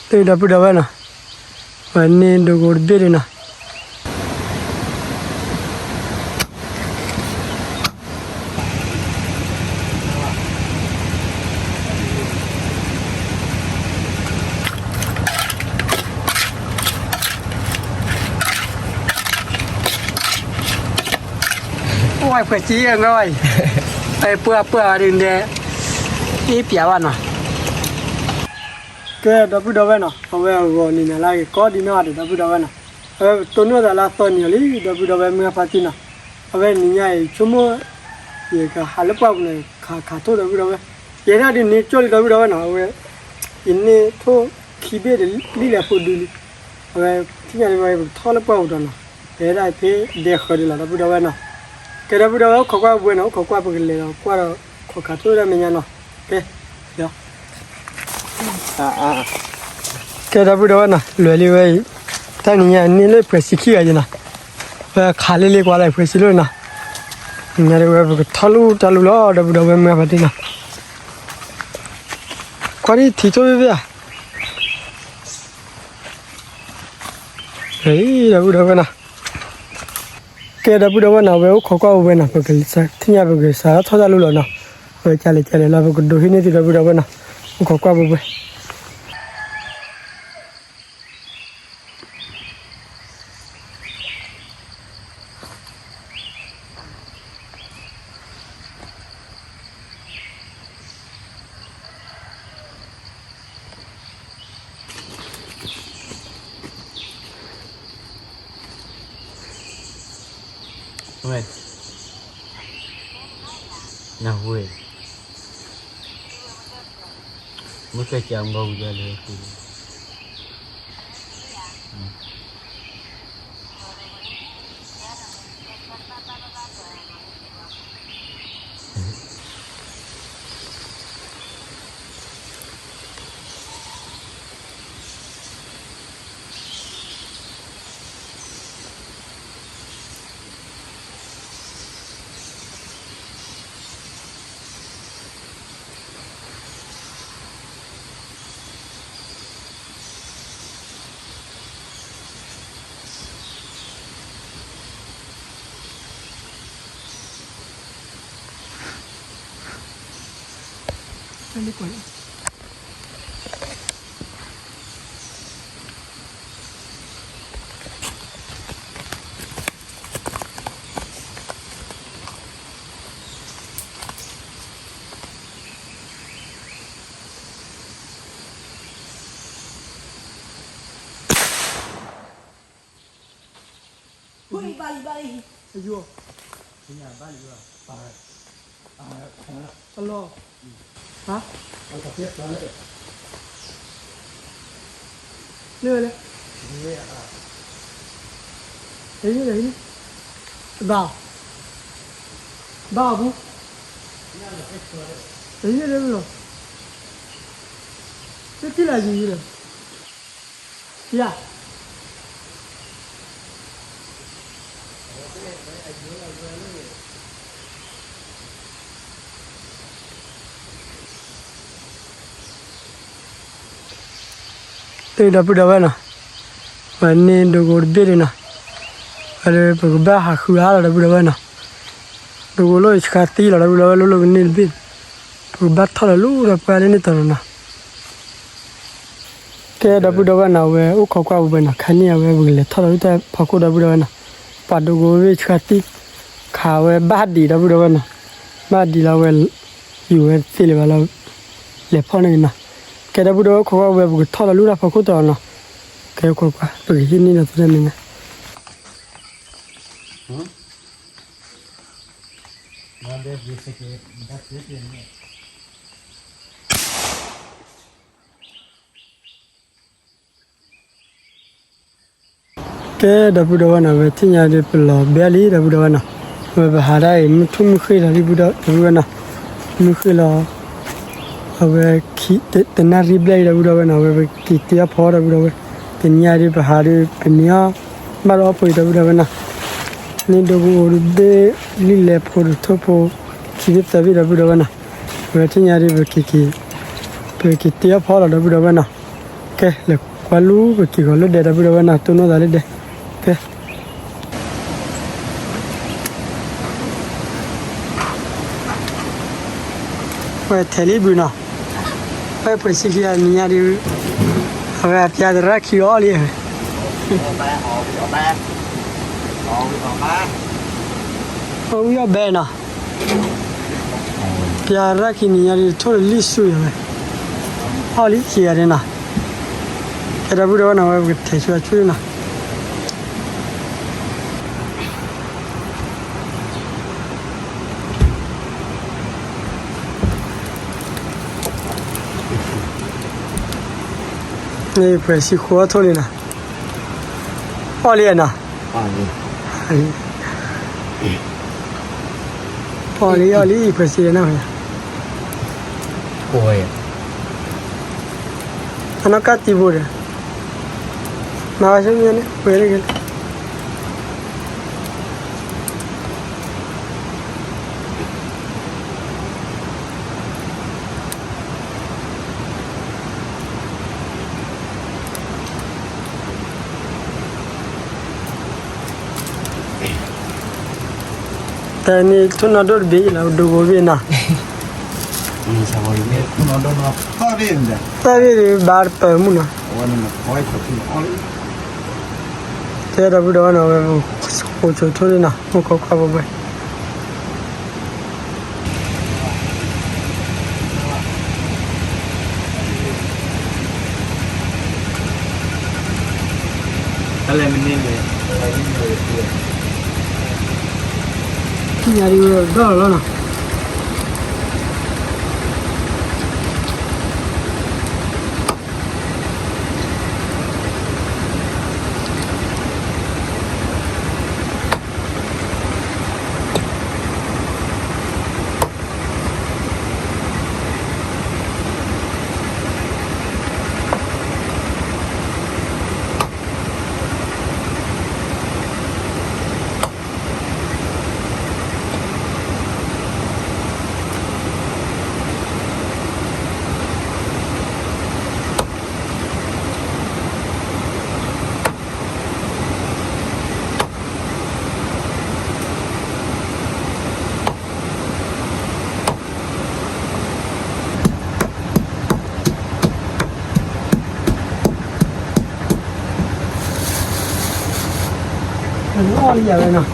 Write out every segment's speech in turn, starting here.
တၢ်ဒီပုၢ်ဒီဝဲၢ်နီၤ, ဝဲန့ၢ်ဒိကအိၣ်တဘ့ၣ်ဒံးနီၤ. ဝဲဖှဲးစံအံၤ, ပှၢ်ပှၢ်ဒ်န့ၣ်, အ့ပျးဘၣ်နီၤ. ကဲ ဒီပုၢ်ဒီဝဲၢ်နီၤ, အဝဲအဂီၤန့ၣ်နၤလၢအဂ့ၤကီဒ်နီၢ်ဂၤဒဲး ဒီပုၢ်ဒီဝဲၢ်နီၤ, အဝဲပတိၢ်နီၣ်သးလၢအသီနံၤအီၤလံ ဒီပုၢ်ဒီဝဲၢ်မုၢ်ဂၢ်ဖါတံၢ်နီၤ, အဝဲနံၤညါအံၤဆိကမိၣ် ယကဟးလၢပှၢ်ပူၤန့ၣ် ခးခးထိၣ်ဒီပုၢ်ဒီဝဲၢ်, ယဲဒၣ်ဒ်န့ၣ်ကၠီလံ ဒီပုၢ်ဒီဝဲၢ်နီၤ, အဝဲ ယန့ၢ်ထိၣ်ခံဘ့ၣ်ဒီးလံၣ်လဲၤဖိဒုလံ, အဝဲ ထံၣ်ညါဒ်ဝဲပကထီၣ်လၢပှၢ်ပူၤဒီးနီၤ, ပဟဲဒၣ်ဖဲဒဲဃၢၤဒ်လီၤ ဒီပုၢ်ဒီဝဲၢ်နီၤ. ကဲ ဒီပုၢ်ဒီဝဲၢ် အိၣ်ခိးကွၢ်ဝဲနီၤ, အိၣ်ခိးကွၢ်ပကလဲၤဒီးကွၢ်ဒီး ခိးခးထိၣ်ဝဲဒၣ်မဲာ်ညါနီၤ. ကဲ ကဲ ဒီပုၢ်ဒီဝဲၢ်နီၤ, လွဲၤလံဝဲအံၤ, တၢ်နံၤညါန့ၢ်လၢဖှဲးစံခံဂၤယံၤနီၤ, ဝဲခးလံလံကွၢ်လၢဖှဲးစံလၢနီၤ, နံၤညါဒ်ဝဲပကထီၣ်လူၢ်တၢ်လူၢ်လီၤ ဒီပုၢ်ဒီဝဲၢ်မုၢ်ဂၢ်ဖါတံၢ်နီၤ. ကွၢ်ဒ်ထံၣ်ထိၣ်ဘ့ၣ်ဘ့ၣ်ဧါ. ဒီပုၢ်ဒီဝဲၢ်နီၤ, ကဲ ဒီပုၢ်ဒီဝဲၢ်နီၤ, ဝဲအိၣ်ခိးကွၢ်ဝဲနီၤ, ပကထံၣ်ညါပကစးထီၣ်ထီၣ်တၢ်လူၢ်လီၤနီၤ, ဝဲကလဲၤကလဲၤလီၤ ပကဒိးဟံးန့ၢ်သု ဒီပုၢ်ဒီဝဲၢ်နီၤ, အိၣ်ခိးကွၢ်ဝဲဝဲ ဝဲ, နဝဲ, မ့ၢ်ကစၢ်မီၤဝံၤဒီးလၢ အလီၢ်, ဟါ, လၢလဲၣ်, တဘၣ်, ဘၣ်အီၤပူၤ, တဟ့ၣ်လၢလီၤ, တထံၣ်လၢယံၤယံၤလီၤ, ယၤ တၢ်ဒီပုၢ်ဒီဝဲၢ်နီၤ, ဝဲန့ၢ်ဒိကအိၣ်တဘ့ၣ်ဒံးနီၤ, ဝဲဒၣ်ပကဘၣ်ဟးဃုအါလီၤ ဒီပုၢ်ဒီဝဲၢ်နီၤ, ဒိကအိၣ်လၢယဆှါသံလီၤ ဒီပုၢ်ဒီဝဲၢ် လၢလီၢ်ကန့ၢ်တဘ့ၣ်, ပကဘၣ်ထီၣ်လီၤလူၤဒီးပှၢ်လၢန့ၣ်တီၤလီၤနီၤ. ကဲ ဒီပုၢ်ဒီဝဲၢ်နီၤ, ဝဲအိၣ်ခိးကွၢ်ပူၤဝဲနီၤ, ခါန့ၣ်အဝဲ ပကလဲၤထီၣ်လီၤလၢတၢ်ဖီခိၣ် ဒီပုၢ်ဒီဝဲၢ်နီၤ, ပှၤဒိကအိၣ်ဝဲဆှါသံ, ခးဝဲဘၣ်ဒံး ဒီပုၢ်ဒီဝဲၢ်နီၤ, ဘၣ်ဒံးလီၤဝဲ, ယူၤဝဲသ့လၢၤဘၣ်လီၤ, လဲၤဖီၣ်န့ၢ်က့ၤနီၤ. ကဲ ဒီပုၢ်ဒီဝဲၢ် အိၣ်ခိးကွၢ်ဝဲ ပကထီၣ်လီၤလူၤတၢ်ဖီခိၣ်တီၤနီၤ. ကဲ အိၣ်ခိးကွၢ် ပကဟံးန့ၢ်ဒီးသုတၢ်မဲာ်ညါ ကဲ ဒီပုၢ်ဒီဝဲၢ်နီၤ, ဝဲထံၣ်ညါဒီး ပလီၤဘဲလံ ဒီပုၢ်ဒီဝဲၢ်နီၤ, ဝဲပဟးဒၣ်အံၤ မုၢ်ထူၣ်မုၢ်ဃ့ၢ်လီၤလံ ဒီပုၢ်ဒီဝဲၢ်နီၤ, မုၢ်ဃ့ၢ်လီၤ, အဝဲ တနၣ်ရံၣ်ဘျဲၣ်လံ ဒီပုၢ်ဒီဝဲၢ်နီၤ, ဝဲပက့ၤတ့အီၣ်ဖီ ဒီပုၢ်ဒီဝဲၢ်, တနံၤညါဒီး ပဟးဒီး ပန့ၢ်အီၣ်ဘၣ်ဒီးအီၣ်ဖိအံၤ ဒီပုၢ်ဒီဝဲၢ်နီၤ, န့ၢ်ဒိကအိၣ်တဘ့ၣ် လံၣ်လဲၤဖိတထိၣ်ဖိ ခံဘ့ၣ်သၢဘ့ၣ် ဒီပုၢ်ဒီဝဲၢ်နီၤ, ဝဲထံၣ်ညါဒီး ပက့ၤ ပက့ၤတ့အီၣ်ဖီလီၤ ဒီပုၢ်ဒီဝဲၢ်နီၤ, ကဲ လဲၤကွၢ်လူၤ ပက့ၤဂီၤလၢဒဲ ဒီပုၢ်ဒီဝဲၢ်နီၤ, တိၢ်နီၣ်သးလၢဒဲ, ကဲ ဝဲထဲးလံဘုနီၤ, ဝဲပှဲၤဆံခံဂၤနံၤညါဒီး, အဝဲအပျါသရၣ်ခံအီၣ်လံဝဲ, အီၣ်ဝံၣ်အီၣ်ဘဲနီၤ, ပျါသရၣ်ခံနံၤညါဒီး ထိၣ်လၢလံၣ်ဆူၣ်ယၤဝဲ, အီၣ်လံခံဂၤဒဲးနီၤ, ကဲ ဒီပုၢ်ဒီဝဲၢ်နီၤ ဝဲပကထဲးဆူအဆူၣ်နီၤ. န့ၣ်ပှဲၤဆံဃိးအီၣ်ထိၣ်လံနီၤ, အီၣ်လံနီၤ, အီၣ်လံအီၣ်လံ ပှဲၤဆံနီၤ, အနီၢ်ကၢ်တံဘိဒီး, မၤဝဲဆူညါန့ၣ် ပှဲၤလၢက့ၤလၢ တၢ်န့ၣ် ထိၣ်နီၢ်ဒိၣ်တဘ့ၣ်လီၤ ဒိၣ်ဘိဘ့ၣ်နီၤ, သၢဘ့ၣ်ဒုး ဘၣ်တပၢၢ်မုၢ်နီၤ, တဲဒီပုၢ်ဒီဝဲၢ်နီၤ ဝဲ ဃိဆိထိၣ်လံနီၤ မုၢ်ခီခွါဘိဘဲ တၢ်လဲၤမနုၤလဲၣ်, ထံၣ်ညါဒ်ဝဲဒီၣ်လီၤနီၤ. အီၣ်လံယၤဝဲနီၤ.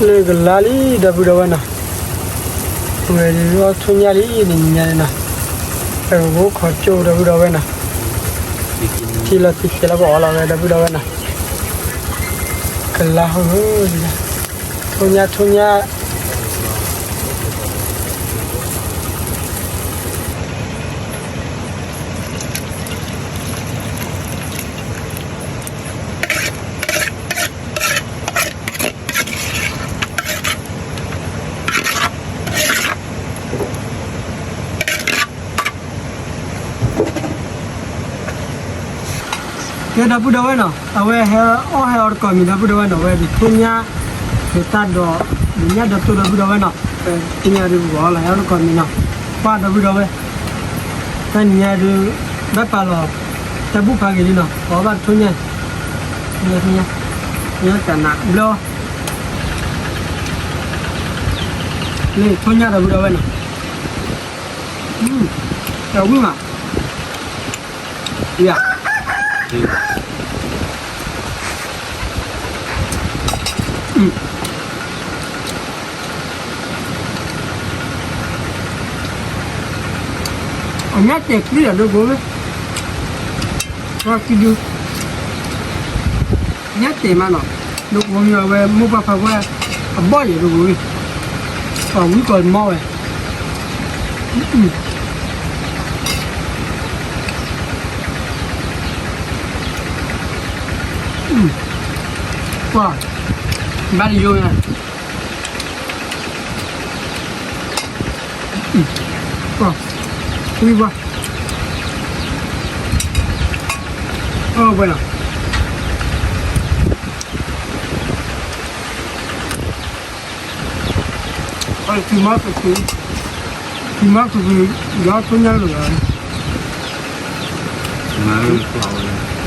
လၢကလါလံ ဒီပုၢ်ဒီဝဲၢ်နီၤ, ဝဲအီၣ်ထိၣ်ညၣ်လံ နံၤညါန့ၣ်နီၤ, ပကအိၣ်ခိးကၠိ ဒီပုၢ်ဒီဝဲၢ်နီၤ, ထံလီၤသံကဲလီၤ ပအီၣ်လီၤဝဲ ဒီပုၢ်ဒီဝဲၢ်နီၤ, ကလါဟီၣ်ဟၢ, ထိၣ်ညၣ် ထိၣ်ညၣ်. ဒီပုၢ်ဒီဝဲၢ်နီၤ, အဝဲဟဲအီၣ်ဟဲအီတကိးမံၤ ဒီပုၢ်ဒီဝဲၢ်နီၤ, အဝဲဒုးထိၣ်ညၣ် ဒုးတၢ်ဒီး ဒုးညၣ်ဒီးတိၢ် ဒီပုၢ်ဒီဝဲၢ်နီၤ, ထိၣ်ညၣ်ဒုးဂီၤလီၤ ဟဲအီၣ်တကိးမံၤနီၤ, ပှၢ်ဒီပုၢ်ဒီဝဲၢ်, တၢ်နံၤညါဒုး ဘၣ်ပာ်လီၤ တၢ်ဘူၣ်ဖးဂ့ၤလံနီၤ, အီၣ်ဘၣ်ထိၣ်ညၣ်, ထိၣ်ညၣ်, ထိၣ်ညၣ်တနးဘျီ လၢထိၣ်ညၣ် ဒီပုၢ်ဒီဝဲၢ်နီၤ, တၢ်ဝံၣ်မး, ယၤ အညၣ်တဲာ်ချံဒီးဒိကိးဝဲ, ညၣ်တဲာ်မးနီၤ, ဒိကိးမံၤအဝဲမိၢ်ပၢ်ဖးကွၢ် အဘီၣ်ယဲၢ်ဒိကိးဝဲ, ပှၤဝံၣ်ကီးမီၢ်ဝဲ ပှၤ ဘၣ်တယိညါ, ပှၤ ဝံၣ်ပှၤ အဝဲနီၤ အတုၤမၤကတုၤ, တုၤမၤကတုၤ, ယွၤထိၣ်ညၣ်လိာ်လီ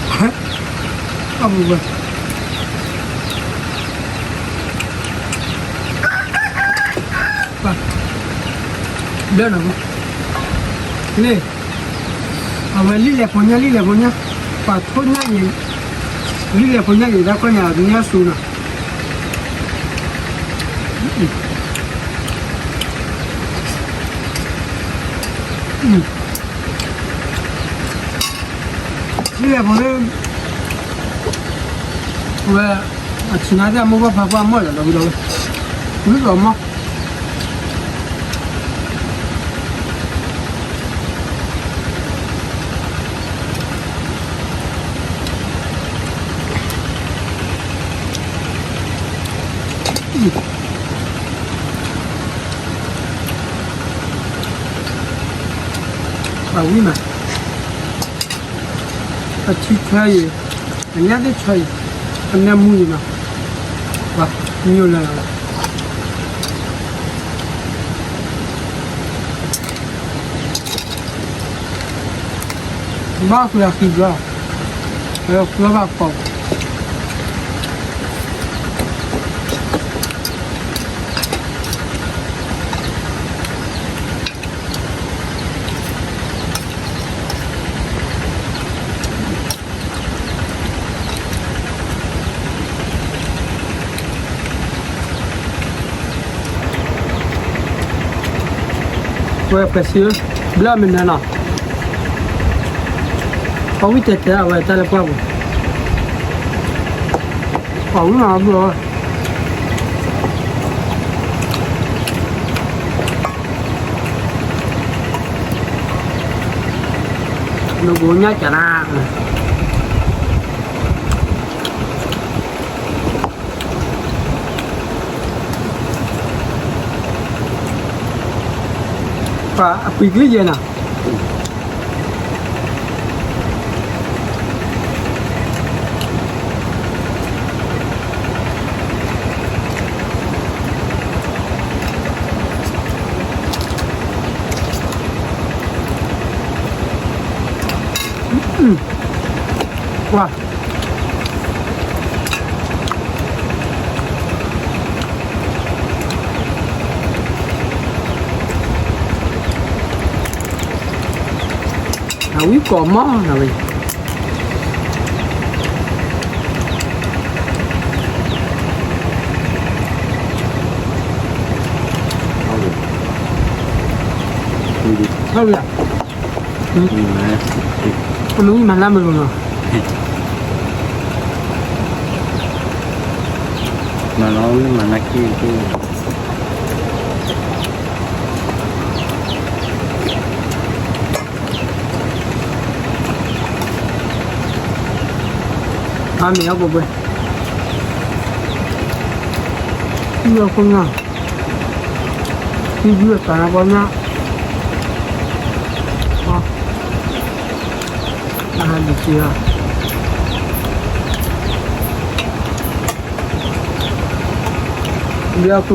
ၤ, အပူၤဝဲ ဘျၢနီၤ, လ့ၣ်, အဝဲလံၣ်လဲၤဖိညၣ် လံၣ်လဲၤဖိညၣ်, ပှၤထိၣ်ညၣ်အံၤ, လံၣ်လဲၤဖိညၣ်အံၤ တၢ်ကွၢ်န့ၣ် အညၣ်စူၤနီၤ လံၣ်လဲၤဖိလၢ ဝဲ အဆံးနါသ့ၣ်အမိၢ်ပၢ်ဖးပှၢ်မီၢ်ဒီး ဒီပုၢ်ဒီဝဲၢ်, ဝံၣ်ဒီးမီၢ် ပှၤဝံၣ်မး, အထံဆၢအံၤ, အညၣ်သ့ၣ်ဆၢအံၤ, အနၢမူအံၤနီၤ, ပှၤညိၣ်လၢ ဘၣ်ဃုာ်အဃံဘျီ, ဝဲဃုဘၣ်ကိး ဝဲပှဲၤစံ, ဘျၢမနုၤနီၤ, ပှၤဝံၣ်တဲတဲအဝဲတၢ်လၢပှၢ်ပူၤ, ပှၤဝံၣ်မးဘျီ နဘိညၣ်ကနၤ, ပှၤအပှံၤကလံၢ်ယဲနီၤ. ကွၢ် အဝံၣ်ကိးမီၢ်နၤဝဲ, အဝံၣ်မၤလၢမုၢ်နီၤ, မၤလီၤမၤလၢခံ အါမ့ၢ်အီၣ်ပှဲၤပှဲၤ, အီၣ်ခိၣ်နၢ်, ဟံၣ်ဘုအသးနါပှၤညါ, အါဒံးက့ၤလီၤ. ဘျၢဖု,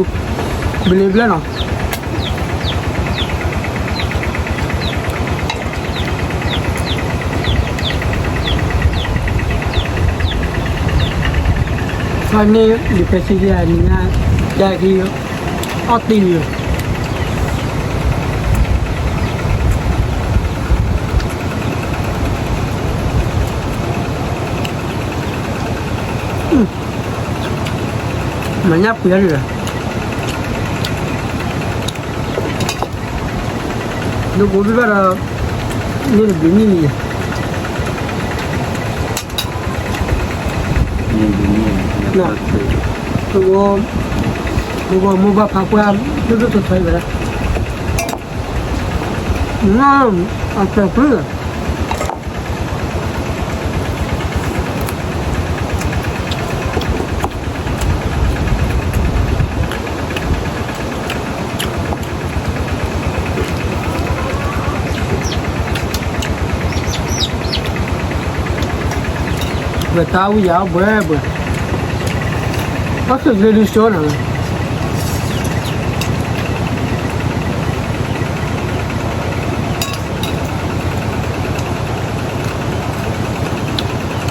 ဘျၢဘျၢနီၤ. ဖဲန့ၣ် ဒီးဖဲဆံးက့ၤအနံၤညါ ယက့ၤ အီၣ်တ့ၢ်လံ. မၤညၣ်ပှဲၤလံလီၤ. ဒိကိးဘၣ်ဘၣ်ဒီး န့ၣ်တဘျုးနံၣ်လံ. ဒိကိး, ဒိကိးမိၢ်ပၢ်ဖးပှၢ် ဒိၣ်ဒိၣ်ထီထီအံၤဝဲဒၣ်. အစၢၤဖု ဝဲတၢ်ဝံၣ်ယၤအီၣ်ဘှဲဘှဲ, အီၣ်သ့ၣ်သ့ၣ်ဒုးစိနၤ,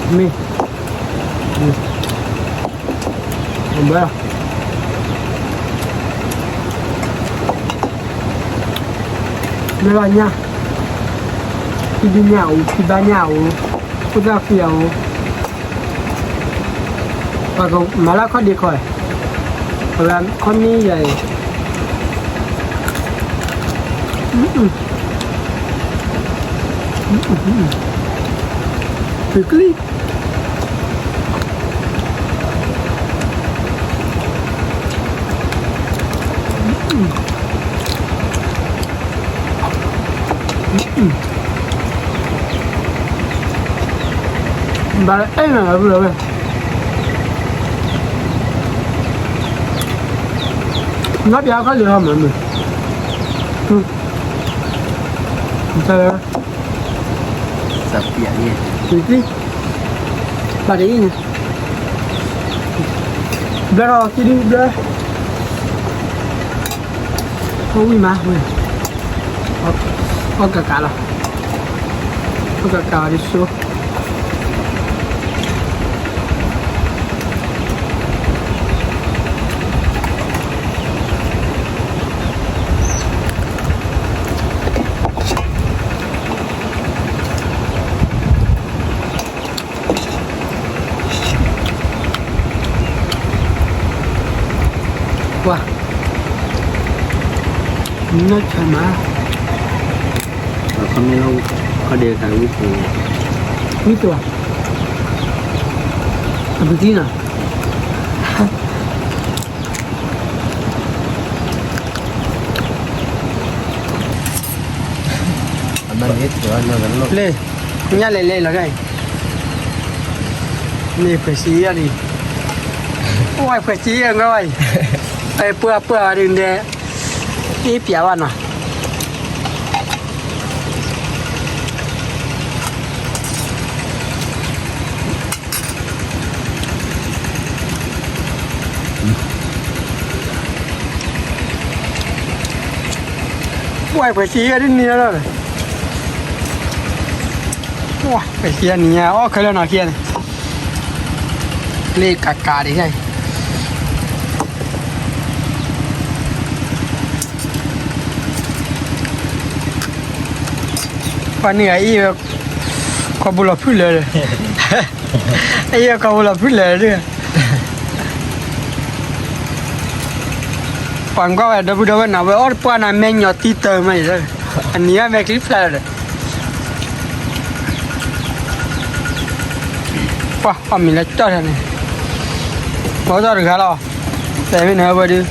မ့ၢ် ဘှဲ, မ့ၢ်ဘၣ်ညၣ်, ထံဒုညၣ်အိၣ်, ထံဘၣ်ညၣ်အိၣ်, ခိၣ်သၣ်ဃံအအိၣ်, ပှၤကမၤလၢခီၣ်ဒ့ခီ, ပှၤခီၣ်မ့ၢ်ယၤအံၤ, သုကလံၤ ဘၣ်အဲၣ်နၤလီၤဝဲ, နီၢ်ပျးခီၣ်လံၤဟီမးမုၢ်, တၢ်လၢ ဘၣ်တအံၤန့ၣ် ဘျၢထီၣ်ကံဒုဘျၢ, အီၣ်ဝံၣ်မးဝဲ, အီၣ်ကးကးလီၤ, အီၣ်ကးကးအီၤဒ်ဆိ ပှၤ နၢ်ဆါမး, ခီမ့ၢ်လီၤ, ခီၣ်ဒ့တၢ်ဝံၣ်ပူၤ, ဝံၣ်တဝါ, အပူၤသံနီၤ လ့ၣ်, ညၣ်လဲၤလဲၤလီၤဒၣ်အံၤ, မ့ၢ်ဖှဲးစံယဲၢ်ဒံး, အိၣ်ဝဲဖှဲးစံယဲၢ်ငါဝဲအံၤ, ပှၢ်ပှၢ်ဝဲဒုးဒဲး, အ့ၣ်ပျးဘၣ်နီၤ. ပှၢ်ဖှဲးစံယဲၢ်ဒ်န့ၣ်လီၤ, ပှၢ်ဖှဲးစံယဲၢ်နံၤညါ အီၣ်ခဲလၢာ်နီၤခံဂၤန့ၣ်, လ့ၣ်ကးကးဒံး, ပှၤန့ၣ်ဂၤအံၤဝဲ ကီၢ်ပူၤလီၤဖုၣ်လၢာ်ဒီး, အံၤကီၢ်ပူၤလီၤဖုၣ်လၢာ်ဒီး, ပှၤကွၢ်ဝဲဒီပုၢ်ဒီဝဲၢ်နီၤ ဝဲအီၣ်တပှၢ်နၤ မဲာ်ညီတံၢ်တၢ်မးအံၤ, အနံၤအမဲာ်ချံဖျါလၢာ်ဒီး ပှၤအီၣ်မ့ၤလၢကၠီၣ်ထီၣ်န့ၣ်, ပှၤအီၣ်တၢ်တဂၤလီၤ, တဲမ့ၢ်နဟဲဝဲဒုး,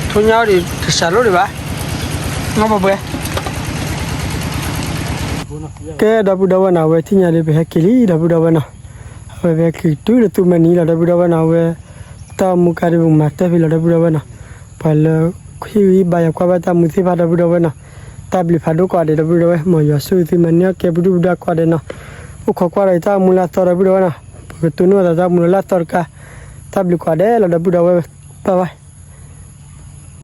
ထိၣ်ညါအီၣ်ဒုး တစှၤလိၣ်ဒံးဘၣ်, ငီၢ်ပှဲၤပှဲၤ, ကဲဒီပုၢ်ဒီဝဲၢ်နီၤ အဝဲထံၣ်ညါဒုး ပဟဲက့ၤလံ ဒီပုၢ်ဒီဝဲၢ်နီၤ, အဝဲပဟဲက့ၤတုၤလၢသူမၤနံၤလီၤ ဒီပုၢ်ဒီဝဲၢ်နီၤ အဝဲ တၢ်အိၣ်မူကါဒုး ပကမၤတဲဖဲလီၤ ဒီပုၢ်ဒီဝဲၢ်နီၤ, ပှၤလၢ ဟ့ၣ်ဂံၢ်ဘါယၤကွၢ်ဘၣ်တၢ်မူသ့ၣ်တဖၣ် ဒီပုၢ်ဒီဝဲၢ်နီၤ, တၢ်ဘျုးဖးဒိၣ်ကိးဂၤဒဲး ဒီပုၢ်ဒီဝဲၢ် မ်ယွၤဆိၣ်ဂ့ၤသုမၤန့ၢ်အီၣ်ကဲပဒုၣ်ပဒါကိးဂၤဒဲးနီၤ, အိၣ်ခိးကွၢ်ဒီးတၢ်အိၣ်မူလၢအသီ ဒီပုၢ်ဒီဝဲၢ်နီၤ, ပကတိၢ်နီၣ်သးတၢ်အိၣ်မူလၢအသီတကါ, တၢ်ဘျုးကိးဂၤဒဲးလီၤ ဒီပုၢ်ဒီဝဲၢ်, bye bye.